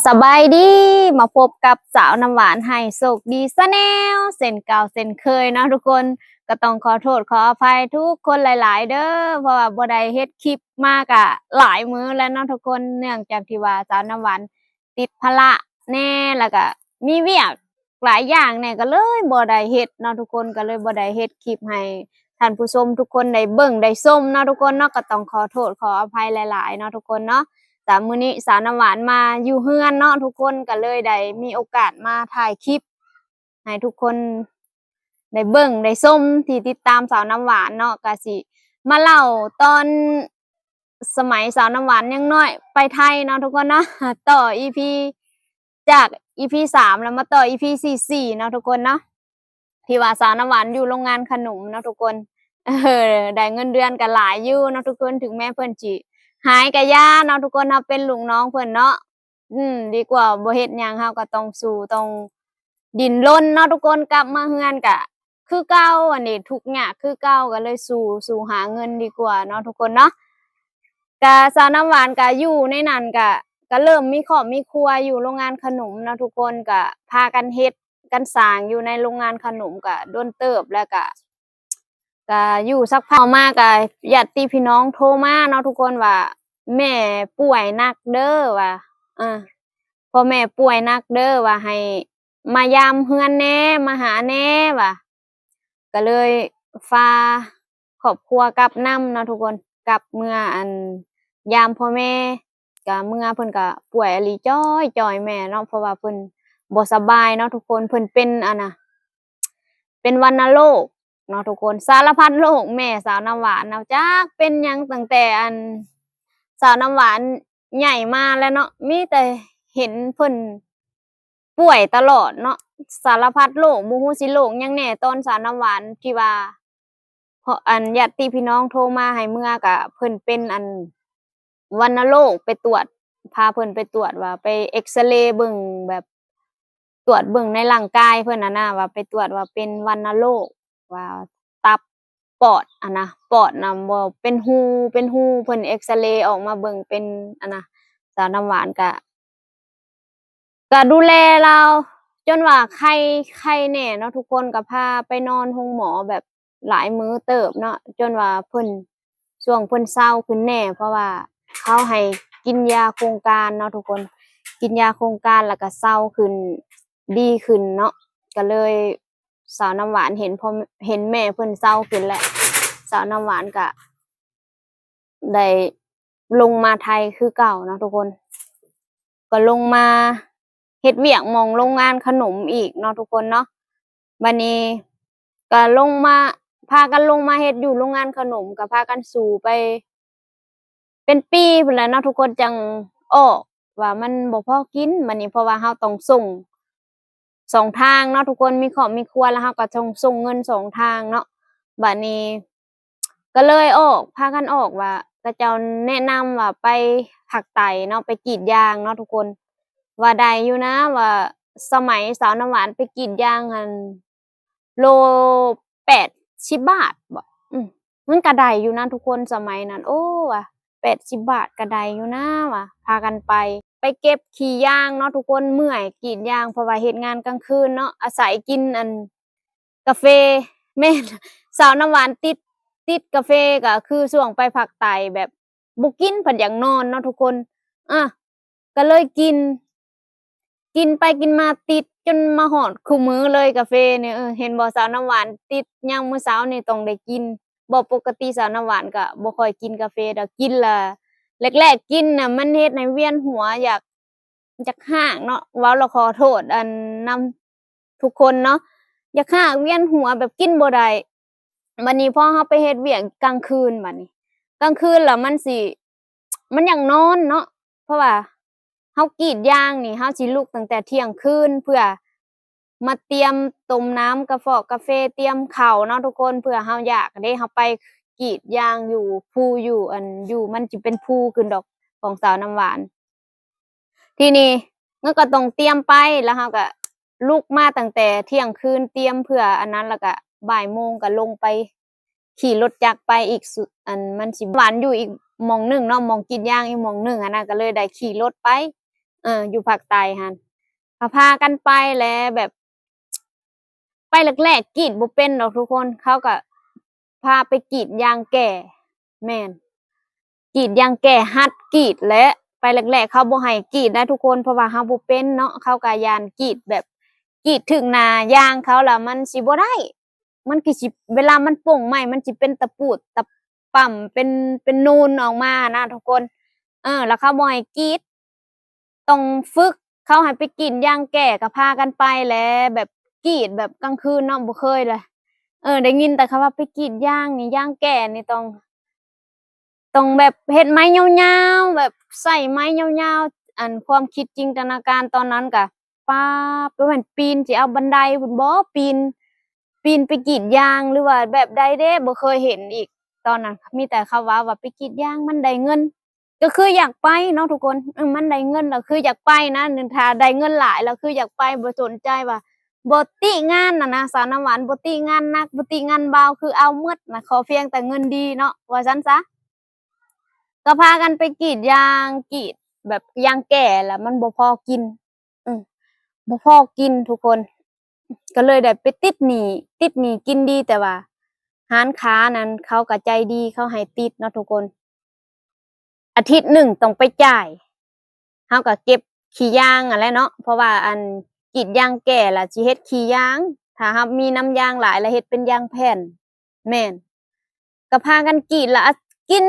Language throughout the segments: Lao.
ສະບາຍດີ ມາພົບກັບສາວນ້ຳຫວານໃຫ້ໂຊກດີ Channel ເຊັ່ນເກົ່າເຊັ່ນເຄີຍເນາະທຸກຄົນ. ກໍຕ້ອງຂໍໂທດຂໍອະໄພທຸກຄົນຫຼາຍໆເດີ ເພາະວ່າບໍ່ໄດ້ເຮັດຄລິບມາກະຫຼາຍມື້ແລ້ວເນາະທຸກຄົນ ເນື່ອງຈາກທີ່ວ່າສາວນ້ຳຫວານຕິດພາລະແດ່ ແລ້ວກະມີວຽກ ຫຼາຍຢ່າງແດ່ ກໍເລີຍບໍ່ໄດ້ເຮັດເນາະທຸກຄົນ ກໍເລີຍບໍ່ໄດ້ເຮັດຄລິບໃຫ້ທ່ານຜູ້ຊົມທຸກຄົນໄດ້ເບິ່ງໄດ້ຊົມເນາະທຸກຄົນເນາະ. ກໍຕ້ອງຂໍໂທດຂໍອະໄພຫຼາຍໆເນາະທຸກຄົນເນາະ. ສຳ ມື້ນີ້ສາວນ້ຳຫວານມາຢູ່ເຮືອນເນາະທຸກຄົນ ກໍເລີຍໄດ້ມີໂອກາດມາຖ່າຍຄລິບໃຫ້ທຸກຄົນໄດ້ເບິ່ງໄດ້ຊົມ ທີ່ຕິດຕາມສາວນ້ຳຫວານເນາະ. ກໍຊິມາເລົ່າຕອນ ສະໄໝສາວນ້ຳຫວານຍັງນ້ອຍໄປໄທເນາະທຸກຄົນເນາະ ຕໍ່ອີພີ ຈາກອີພີສາມແລ້ວມາຕໍ່ອີພີສີ່ສິບສີ່ເນາະທຸກຄົນເນາະ ທີ່ວ່າສາວນ້ຳຫວານຢູ່ໂຮງງານຂະໜົມເນາະທຸກຄົນ. ເອີ ໄດ້ເງິນເດືອນກໍຫຼາຍຢູ່ເນາະທຸກຄົນ ເຖິງແມ້ເພິ່ນຊິຫາຍກະຢ່າເນາະທຸກຄົນ ເຮົາເປັນລູກນ້ອງເພິ່ນເນາະ. ອືມ ດີກວ່າບໍ່ເຮັດຫຍັງ ເຮົາກໍຕ້ອງສູ້ ຕ້ອງ ດິນລົນເນາະທຸກຄົນ. ກັບມາເຮືອນກະຄືເກົ່າ ອັນນີ້ທຸກຍາກຄືເກົ່າ ກໍເລີຍສູ້ ສູ້ຫາເງິນດີກວ່າເນາະທຸກຄົນເນາະ. ກະສາວນ້ຳຫວານກະຢູ່ໃນນັ້ນ ກະ ກະເລີ່ມມີຄອບມີຄົວຢູ່ໂຮງງານຂະໜົມເນາະທຸກຄົນ ກະພາກັນເຮັດກັນສ້າງຢູ່ໃນໂຮງງານຂະໜົມ ກະດົນເຕີບ ແລ້ວກະ ກະຢູ່ສັກພັກ ຕໍ່ມາກະຍາດຕິພີ່ນ້ອງໂທມາເນາະທຸກຄົນ ວ່າແມ່ປ່ວຍໜັກເດີວ່າ ເອີ ພໍ່ແມ່ປ່ວຍໜັກເດີ ວ່າໃຫ້ມາຢາມເຮືອນແດ່ ມາຫາແດ່ວ່າ ກໍເລີຍພາຄອບຄົວກັບນຳເນາະທຸກຄົນ ກັບເມືອ ອັນ ຢາມພໍ່ແມ່. ກະເມືອ ເພິ່ນກະປ່ວຍອີ່ຫຼີ ຈ່ອຍໆແມ່ເນາະ ເພາະວ່າເພິ່ນບໍ່ສະບາຍເນາະທຸກຄົນ ເພິ່ນເປັນ ອັນນະ ເປັນວັນນະໂລກເນາະທຸກຄົນ ສາລະພັດໂລກ. ແມ່ສາວນ້ຳຫວານເນາະ ຈັກເປັນຫຍັງ ຕັ້ງແຕ່ ອັນ ສາວນ້ຳຫວານໃຫຍ່ມາແລ້ວເນາະ ມີແຕ່ເຫັນເພິ່ນປ່ວຍຕະຫຼອດເນາະ ສາລະພັດໂລກ ບໍ່ຮູ້ຊິໂລກຫຍັງແດ່. ຕອນສາວນ້ຳຫວານທີ່ວ່າ ເພາະ ອັນ ຍາດຕິພີ່ນ້ອງໂທມາໃຫ້ເມືອ ກະເພິ່ນເປັນ ອັນ ວັນນະໂລກ ໄປຕວດ ພາເພິ່ນໄປຕວດວ່າ ໄປເອັກສະເລເບິ່ງ ແບບ ຕວດເບິ່ງໃນຮ່າງກາຍເພິ່ນຫັ້ນນະ ວ່າໄປຕວດວ່າເປັນວັນນະໂລກ ວ່າຕັບ ປອດຫັ້ນນະ ປອດນະບໍ່ເປັນຮູ ເປັນຮູ ເພິ່ນເອັກສະເລອອກມາເບິ່ງເປັນ ອັນນະ ສາວນ້ຳຫວານກະ ກະດູແລລາວຈົນວ່າໄຄ ໄຄແນ່ເນາະທຸກຄົນ ກະພາໄປນອນໂຮງໝໍແບບຫຼາຍມື້ເຕີບເນາະ ຈົນວ່າເພິ່ນ ຊ່ວງເພິ່ນເຊົາຂຶ້ນແນ່ ເພາະວ່າເຂົາໃຫ້ກິນຢາໂຄງການເນາະທຸກຄົນ ກິນຢາໂຄງການແລ້ວກະເຊົາຂຶ້ນ ດີຂຶ້ນເນາະ ກະເລີຍສາວນ້ຳຫວານເຫັນພໍ່ ເຫັນແມ່ເພິ່ນເຊົາຂຶ້ນແລ້ວ ສາວນ້ຳຫວານກະ ໄດ້ລົງມາໄທຄືເກົ່າເນາະທຸກຄົນ ກໍລົງມາເຮັດວຽກໝ່ອງໂຮງງານຂະໜົມອີກເນາະທຸກຄົນເນາະ. ບາດນີ້ກໍລົງມາ ພາກັນລົງມາເຮັດຢູ່ໂຮງງານຂະໜົມ ກໍພາກັນສູ້ໄປເປັນປີພຸ້ນແຫຼະເນາະທຸກຄົນ ຈັ່ງອອກ ວ່າມັນບໍ່ພໍກິນ. ບາດນີ້ເພາະວ່າເຮົາຕ້ອງສົ່ງ ສອງທາງເນາະທຸກຄົນ ມີຄອບມີຄົວແລ້ວເຮົາກໍຕ້ອງສົ່ງເງິນສອງທາງເນາະ ບາດນີ້ກໍເລີຍອອກ ພາກັນອອກວ່າ ເຂົາເຈົ້າແນະນຳວ່າໄປພາກໃຕ້ເນາະ ໄປກຣີດຢາງເນາະທຸກຄົນ ວ່າໄດ້ຢູ່ນະ ວ່າສະໄໝສາວນ້ຳຫວານໄປກຣີດຢາງຫັ້ນ ໂລແປດສິບບາດບໍ ອືມ ມັນກະໄດ້ຢູ່ນະທຸກຄົນ ສະໄໝນັ້ນ ໂອ້ ວ່າ ແປດສິບບາດກະໄດ້ຢູ່ນາວ່າ ພາກັນໄປ ໄປເກັບຂີ້ຢາງເນາະທຸກຄົນ ເມື່ອຍກຣີດຢາງ ເພາະວ່າເຮັດງານກາງຄືນເນາະ ອາໄສກິນອັນກາເຟ ແມ່ນ ສາວນ້ຳຫວານຕິດ ຕິດກາເຟ ກະຄືຊ່ວງໄປພາກໃຕ້ແບບບໍ່ກິນພັດຢາກນອນເນາະທຸກຄົນ ອາ ກະເລີຍກິນ ກິນໄປກິນມາຕິດຈົນມາຮອດຄູ່ມື້ເລີຍກາເຟນີ້ ເອີ ເຫັນບໍ່ ສາວນ້ຳຫວານຕິດ ຍາມມື້ເຊົ້ານີ້ຕ້ອງໄດ້ກິນ ບໍ່ ປົກກະຕິສາວນ້ຳຫວານກະບໍ່ຄ່ອຍກິນກາເຟດອກ ກິນລະ ແລກໆກິນນະ ມັນເຮັດໃຫ້ວຽນຫົວ ຢາກ ຢາກຮາກເນາະ ເວົ້າລະຂໍໂທດ ອັນ ນຳທຸກຄົນເນາະ ຢາກຮາກ ວຽນຫົວ ແບບກິນບໍ່ໄດ້ ບາດນີ້ພໍເຮົາໄປເຮັດວຽກກາງຄືນ ບາດນີ້ກາງຄືນລະມັນຊິ ມັນຢາກນອນເນາະ ເພາະວ່າເຮົາກຣີດຢາງນີ້ ເຮົາຊິລຸກຕັ້ງແຕ່ທ່ຽງຄືນ ເພື່ອມາຕຽມຕົ້ມນ້ຳກະຟອກກາເຟ ຕຽມເຂົ້າເນາະທຸກຄົນ ເພື່ອເຮົາຢາກເດ້ ເຮົາໄປກຣີດຢາງຢູ່ພູ ຢູ່ອັນ ຢູ່ ມັນຊິເປັນພູຂຶ້ນດອກ ຂອງສາວນ້ຳຫວານ ທີນີ້ເຮົາກໍຕ້ອງຕຽມໄປ ແລ້ວເຮົາກໍລຸກມາຕັ້ງແຕ່ທ່ຽງຄືນ ຕຽມເພື່ອອັນນັ້ນ ແລ້ວກໍບ່າຍໂມງກໍລົງໄປ ຂີ່ລົດຈັກໄປອີກ ອັນ ມັນຊິ ຫວານຢູ່ອີກໝ່ອງໜຶ່ງເນາະ ໝ່ອງກຣີດຢາງອີກໝ່ອງໜຶ່ງຫັ້ນນະ ກໍເລີຍໄດ້ຂີ່ລົດໄປ ເອີ ຢູ່ພາກໃຕ້ຫັ້ນ ກໍພາກັນໄປແຫຼະ ແບບ ໄປແລກໆ ກຣີດບໍ່ເປັນດອກທຸກຄົນ ເຂົາກໍພາໄປກຣີດຢາງແກ້ ແມ່ນ ກຣີດຢາງແກ້ ຫັດກຣີດແຫຼະ ໄປແລກໆ ເຂົາບໍ່ໃຫ້ກຣີດນະທຸກຄົນ ເພາະວ່າເຮົາບໍ່ເປັນເນາະ ເຂົາກໍຢ້ານກຣີດແບບ ກຣີດຖືກໜ້າຢາງເຂົາ ແລ້ວມັນຊິບໍ່ໄດ້ ມັນຄືຊິ ເວລາມັນປົ່ງໃໝ່ ມັນຊິເປັນຕະປູດຕະ ປ້ຳເປັນ ເປັນນູນອອກມານະທຸກຄົນ ເອີ ແລ້ວເຂົາບໍ່ໃຫ້ກຣີດ ຕ້ອງຝຶກ ເຂົາໃຫ້ໄປກຣີດຢາງແກ້ ກໍພາກັນໄປແຫຼະ ແບບກຣີດແບບກາງຄືນເນາະ ບໍ່ເຄີຍເລີຍ ເອີ ໄດ້ຍິນແຕ່ເຂົາວ່າໄປກຣີດຢາງນີ້ ຢາງແກ້ນີ້ຕ້ອງ ຕ້ອງແບບເຮັດໄມ້ຍາວໆ ແບບໃຊ້ໄມ້ຍາວໆ ອັນ ຄວາມຄິດຈິນຕະນາການຕອນນັ້ນກະ ປ້າ ບໍ່ແມ່ນປີນຊິເອົາບັນໄດພຸ້ນບໍ ປີນ ປີນໄປກຣີດຢາງ ຫຼືວ່າແບບໃດເດ້ ບໍ່ເຄີຍເຫັນອີກ ຕອນນັ້ນມີແຕ່ເຂົາເວົ້າວ່າໄປກຣີດຢາງມັນໄດ້ເງິນ ກໍຄືຢາກໄປເນາະທຸກຄົນ ເອີ ມັນໄດ້ເງິນ ກໍຄືຢາກໄປນະ ຖ້າໄດ້ເງິນຫຼາຍ ກໍຄືຢາກໄປ ບໍ່ສົນໃຈວ່າ ບໍ່ຕິງານນະນະ ສາວນ້ຳຫວານບໍ່ຕິງານໜັກ ບໍ່ຕິງານເບົາ ຄືເອົາໝົດນະ ຂໍພຽງແຕ່ເງິນດີເນາະ ວ່າຊັ້ນຊະ ກໍພາກັນໄປກຣີດຢາງ ກຣີດແບບຢາງແກ້ ແລ້ວມັນບໍ່ພໍກິນ ອື ບໍ່ພໍກິນທຸກຄົນ ກໍເລີຍໄດ້ໄປຕິດໜີ້ ຕິດໜີ້ກິນດີ ແຕ່ວ່າຮ້ານຄ້ານັ້ນເຂົາກໍໃຈດີ ເຂົາໃຫ້ຕິບເນາະທຸກຄົນ ອາທິດໜຶ່ງຕ້ອງໄປຈ່າຍ ເຮົາກໍເກັບຂີ້ຢາງຫັ້ນແຫຼະເນາະ ເພາະວ່າ ອັນ ກຣີດຢາງແກ້ລະຊິເຮັດຂີ້ຢາງ ຖ້າເຮົາມີນ້ຳຢາງຫຼາຍລະເຮັດເປັນຢາງແຜ່ນ ແມ່ນ ກໍພາກັນກຣີດລະ ອາ ກິນ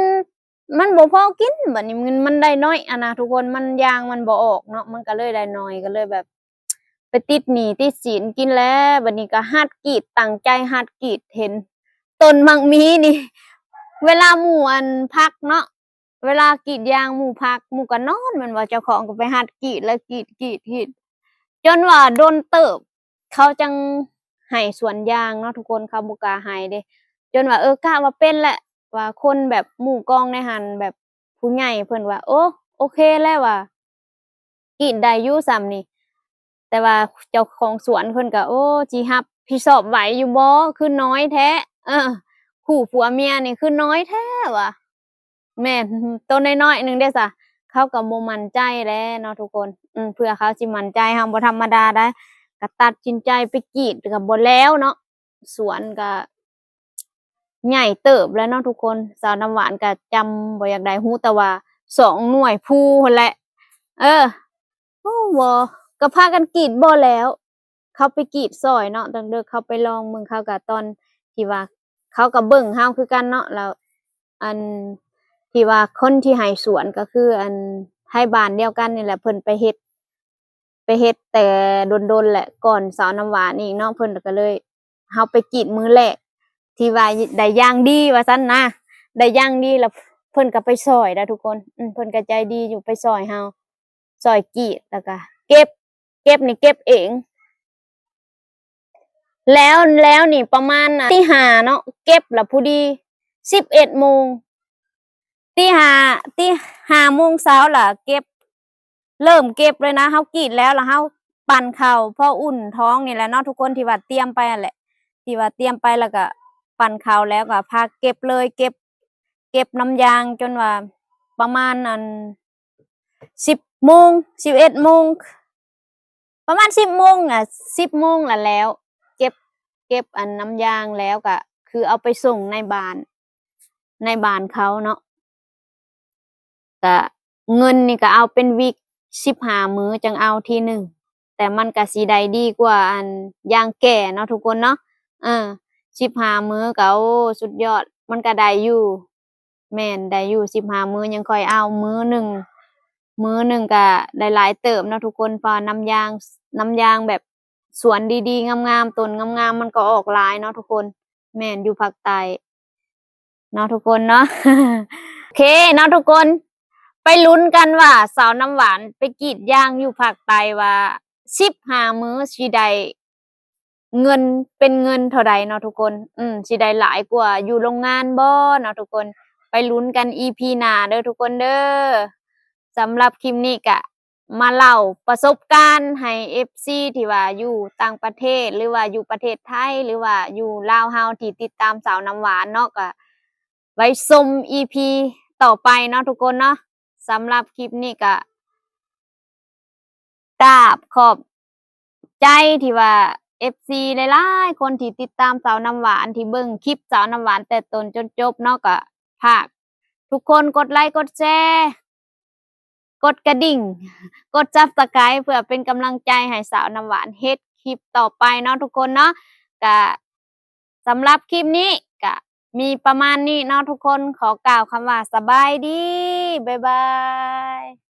ມັນບໍ່ພໍກິນ ບາດນີ້ມັນ ມັນໄດ້ໜ້ອຍຫັ້ນນະທຸກຄົນ ມັນຢາງມັນບໍ່ອອກເນາະ ມັນກໍເລີຍໄດ້ໜ້ອຍ ກໍເລີຍແບບ ໄປຕິດໜີ້ຕິດສິນກິນແລ້ວ ບາດນີ້ກໍຫັດກຣີດ ຕັ້ງໃຈຫັດກຣີດ ເຫັນຕົ້ນໝາກມີນີ້ ເວລາໝູ່ ອັນ ພັກເນາະ ເວລາກຣີດຢາງໝູ່ພັກ ໝູ່ກໍນອນແມ່ນບໍ່ ເຈົ້າຂອງກໍໄປຫັດກຣີດ ແລ້ວກຣີດ ກຣີດ ກຣີດ ຈົນວ່າດົນເຕີບ ເຂົາຈັ່ງໃຫ້ສວນຢາງເນາະທຸກຄົນ ເຂົາບໍ່ກ້າໃຫ້ເດ້ ຈົນວ່າ ເອີ ກະວ່າເປັນແຫຼະ ວ່າຄົນແບບໝູ່ກອງໃນຫັ້ນ ແບບຜູ້ໃຫຍ່ເພິ່ນວ່າ ໂອ້ ໂອເຄແລ້ວວ່າ ກຣີດໄດ້ຢູ່ສ່ຳນີ້ ແຕ່ວ່າເຈົ້າຂອງສວນເພິ່ນກໍ ໂອ້ ຊິຮັບຜິດຊອບໄຫວຢູ່ບໍ່ ຄືນ້ອຍແທ້ ເອີ ຄູ່ຜົວເມຍນີ້ຄືນ້ອຍແທ້ວ່າ ແມ່ນ ໂຕນ້ອຍໆໜຶ່ງເດ້ສະ ເຂົາກໍບໍ່ໝັ້ນໃຈແຫຼະເນາະທຸກຄົນ ອື ເພື່ອເຂົາຊິໝັ້ນໃຈ ເຮົາບໍ່ທຳມະດາໃດ ກໍຕັດສິນໃຈໄປກຣີດ ກໍບໍ່ແລ້ວເນາະ ສວນກະໃຫຍ່ເຕີບແລ້ວເນາະທຸກຄົນ ສາວນ້ຳຫວານກະຈຳບໍ່ຢາກໄດ້ ຮູ້ແຕ່ວ່າສອງໜ່ວຍພູຫັ້ນແຫຼະ ເອີ ໂອ້ ບໍ່ ກໍພາກັນກຣີດບໍ່ແລ້ວ ເຂົາໄປກຣີດຊ່ອຍເນາະ ຕອນເດິກເຂົາໄປລອງເບິ່ງ ເຂົາກໍຕອນທີ່ວ່າ ເຂົາກໍເບິ່ງເຮົາຄືກັນເນາະ ແລ້ວ ອັນ ທີ່ວ່າຄົນທີ່ໃຫ້ສວນກໍຄື ອັນ ໄທບ້ານດຽວກັນນີ້ແຫຼະ ເພິ່ນໄປເຮັດ ໄປເຮັດແຕ່ດົນໆແຫຼະ ກ່ອນສາວນ້ຳຫວານອີກເນາະ ເພິ່ນກໍເລີຍ ເຮົາໄປກຣີດມື້ແລກ ທີ່ວ່າໄດ້ຢ່າງດີວ່າຊັ້ນນະ ໄດ້ຢ່າງດີ ແລ້ວເພິ່ນກໍໄປຊ່ອຍນະທຸກຄົນ ອື ເພິ່ນກໍໃຈດີຢູ່ ໄປຊ່ອຍເຮົາ ຊ່ອຍກຣີດ ແລ້ວກໍເກັບ ເກັບນີ້ເກັບເອງ ແລ້ວ ແລ້ວນີ້ປະມານ ອາ ຕີຫ້າເນາະ ເກັບລະພໍດີສິບເອັດໂມງ ຕີຫ້າ ຕີຫ້າໂມງເຊົ້າລະເກັບ ເລີ່ມເກັບເລີຍນະ ເຮົາກຣີດແລ້ວ ລະເຮົາປັ່ນເຂົ້າ ພໍອຸ່ນທ້ອງນີ້ແຫຼະເນາະທຸກຄົນ ທີ່ວ່າຕຽມໄປຫັ້ນແຫຼະ ທີ່ວ່າຕຽມໄປ ລະກະປັ່ນເຂົ້າແລ້ວກະພາເກັບເລີຍ ເກັບ ເກັບນ້ຳຢາງຈົນວ່າປະມານ ອັນ ສິບໂມງ ສິບເອັດໂມງ ປະມານສິບໂມງ ອາ ສິບໂມງລະແລ້ວ ເກັບ ເກັບ ອັນ ນ້ຳຢາງແລ້ວກະຄືເອົາໄປສົ່ງໃນບ້ານ ໃນບ້ານເຂົາເນາະ ກະເງິນນີ້ກະເອົາເປັນວິກ ສິບຫ້າມື້ຈັ່ງເອົາທີໜຶ່ງ ແຕ່ມັນກະຊິໄດ້ດີກວ່າ ອັນ ຢາງແກ້ເນາະທຸກຄົນເນາະ ເອີ ສິບຫ້າມື້ກະ ໂອ້ ສຸດຍອດ ມັນກະໄດ້ຢູ່ ແມ່ນ ໄດ້ຢູ່ສິບຫ້າມື້ ຍັງຄ່ອຍເອົາມື້ໜຶ່ງ ມື້ໜຶ່ງກະໄດ້ຫຼາຍເຕີບເນາະທຸກຄົນ ເພາະວ່ານ້ຳຢາງ ນ້ຳຢາງແບບສວນດີໆ ງາມໆ ຕົ້ນງາມໆ ມັນກໍອອກຫຼາຍເນາະທຸກຄົນ ແມ່ນ ຢູ່ພາກໃຕ້ເນາະທຸກຄົນເນາະ ໂອເຄເນາະທຸກຄົນ ໄປລຸ້ນກັນວ່າສາວນ້ຳຫວານໄປກຣີດຢາງຢູ່ພາກໃຕ້ວ່າ ສິບຫ້າມື້ຊິໄດ້ ເງິນເປັນເງິນເທົ່າໃດເນາະທຸກຄົນ ອືມ ຊິໄດ້ຫຼາຍກວ່າຢູ່ໂຮງງານບໍ່ເນາະທຸກຄົນ ໄປລຸ້ນກັນອີພີໜ້າເດີທຸກຄົນເດີ ສຳລັບຄລິບນີ້ກະມາເລົ່າປະສົບການໃຫ້ເອັຟຊີທີ່ວ່າຢູ່ຕ່າງປະເທດ ຫຼືວ່າຢູ່ປະເທດໄທ ຫຼືວ່າຢູ່ລາວເຮົາທີ່ຕິດຕາມສາວນ້ຳຫວານເນາະ ກະໄວ້ຊົມອີພີຕໍ່ໄປເນາະທຸກຄົນເນາະ ສຳລັບຄລິບນີ້ກະ ກາບຂອບໃຈທີ່ວ່າເອັຟຊີຫຼາຍໆຄົນທີ່ຕິດຕາມສາວນ້ຳຫວານ ທີ່ເບິ່ງຄລິບສາວນ້ຳຫວານແຕ່ຕົ້ນຈົນຈົບເນາະ ກໍຝາກທຸກຄົນກົດໄລກົດແຊ ກົດກະດິ່ງ ກົດ Subscribe ເພື່ອເປັນກຳລັງໃຈໃຫ້ສາວນ້ຳຫວານເຮັດຄລິບຕໍ່ໄປເນາະທຸກຄົນເນາະ. ກະສຳລັບຄລິບນີ້ກະມີປະມານນີ້ເນາະທຸກຄົນ ຂໍກ່າວຄຳວ່າສະບາຍດີ ບາຍບາຍ.